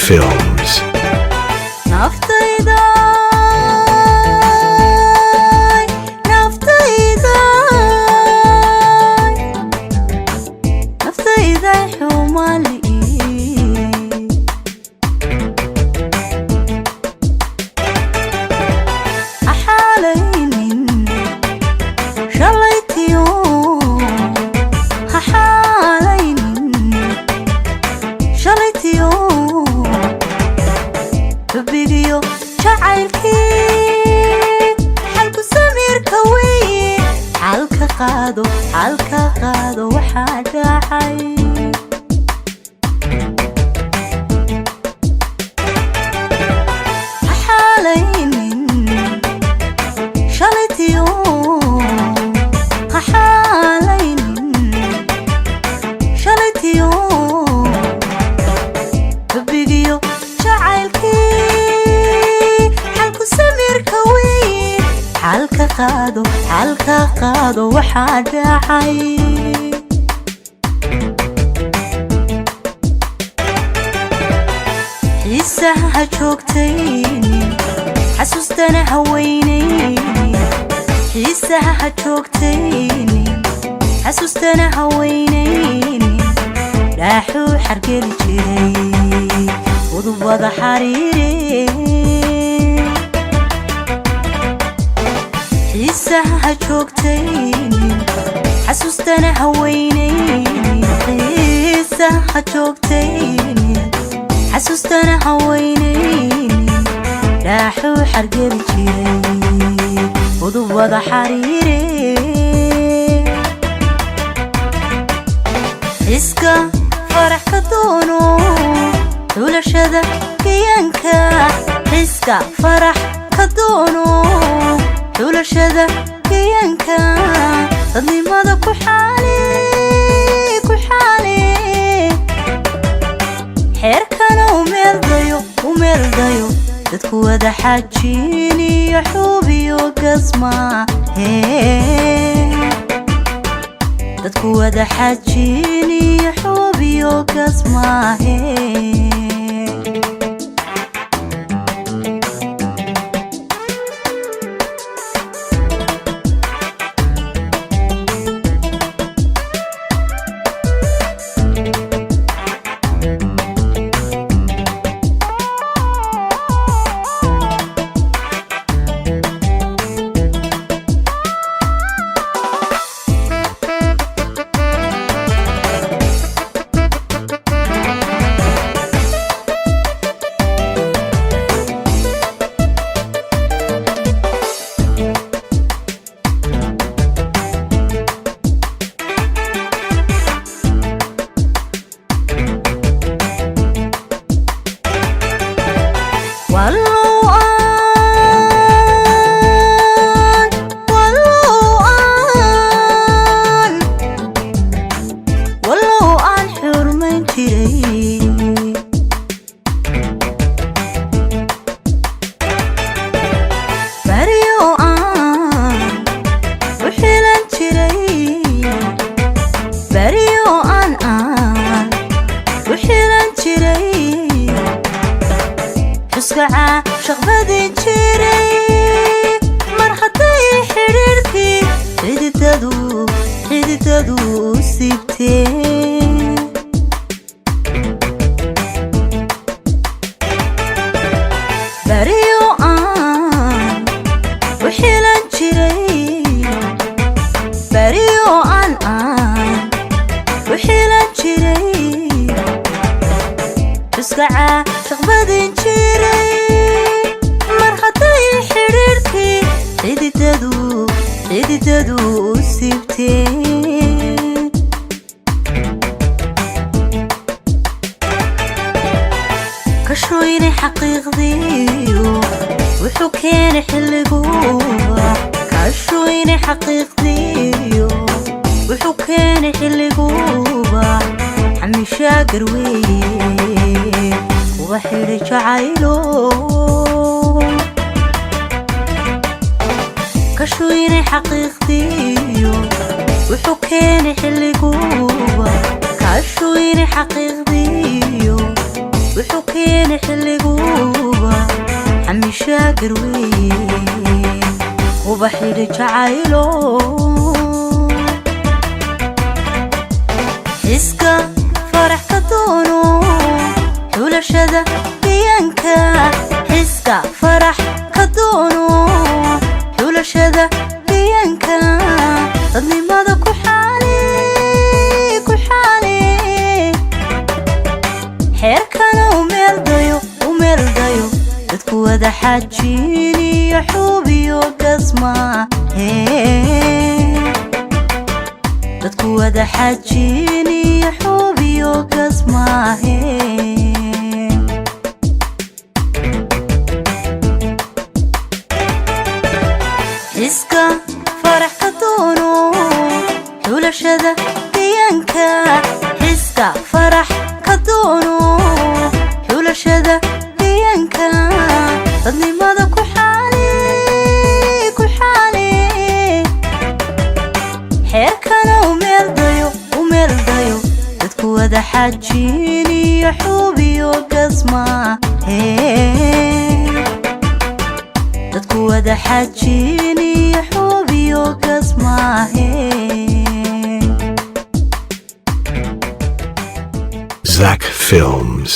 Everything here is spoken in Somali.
Films. Naftayda, naftayda, naftayda xumali. Ha xaalaynin shalaytiyo, ha xaalaynin shalaytiyo, xubbigiyo jacaylkii xalku samirka weeye. Xalka qaado, xalka qaado waxaa dhacay. Ha xaalaynin shalaytiyo, ha xaalaynin shalaytiyo, xubbigiyo jacaylkii xalku samirka weeye. Xalka qaado, xalka qaado waxaa dhacay. Xiisaha ha joogtaynin, xasuustana ha weynaynin. Xiisaha ha joogtaynin, xasuustana ha weynaynin. Dhaaxuu xargeli jiray udubada xariire. Xiisaha ha joogtaynin, xasuustana ha weynaynin. Xiisaha ha joogtaynin, xasuustana ha weynaynin. Dhaaxuu xargeli jiray udubada xariire. Xiska farax ka doono xulashada gayaanka. Xiska farax ka doono xulashada gayaanka. Dadnimada ku xaali, ku xaali. Xeerkana u meeldayo, u meeldayo. Dadku wada xajiin iyo xubiyo gasma hee. Dadku wada xajiin iyo xubiyo gasmaahe. Wallow aan, wallow aan, wallow aan xurmayn jiray. Baryo aan u xilan jiray, baryo aan u xilan jiray. Xuskaca shaqbadin jiray mar hadday xidhiidhkii xididadu, xididadu u siibteen. Baryo aan u xilan jiray, baryo aan u xilan jiray. Xuskaca shaqbadin jiray mar hadday xidhiidhkii xididadu, xididadu u siibteen. Kashoyne xaqiiqdiyo wuxuu keenay xilliguba. Kashoyne xaqiiqdiyo wuxuu keenay xilliguba. Xamishaa garweeye kuwa xidhay jacaylo. Kashoyne xaqiiqdiyo wuxuu keenay xilliguba. Kashoyne xaqiiqdiyo Wuxuu keenay xilliguba xamishaakir weeye, kuba xidhi jacaylo. Xiska farax ka doono xulashada deegaanka. Xiska farax ka doono xulashada deegaanka. Dadnimada ku xaali, ku xaali. Xeerkana u meeldayo, u meeldayo. Dadku wada xaajiin iyo xubiyo gasma. Dadku wada xaajiin iyo xubiyo gasmaahe. Xiska farax ka doono xulashada deegaanka. Xiska farax ka doono xulashada deegaanka. Dadnimada ku xaali, ku xaali. Xeerkana u meeldayo, u meeldayo. Dadku wada xaajiin iyo xubiyo gasma. Dadku wada xaajiin iyo xubiyo gasmaahe. Zach Films.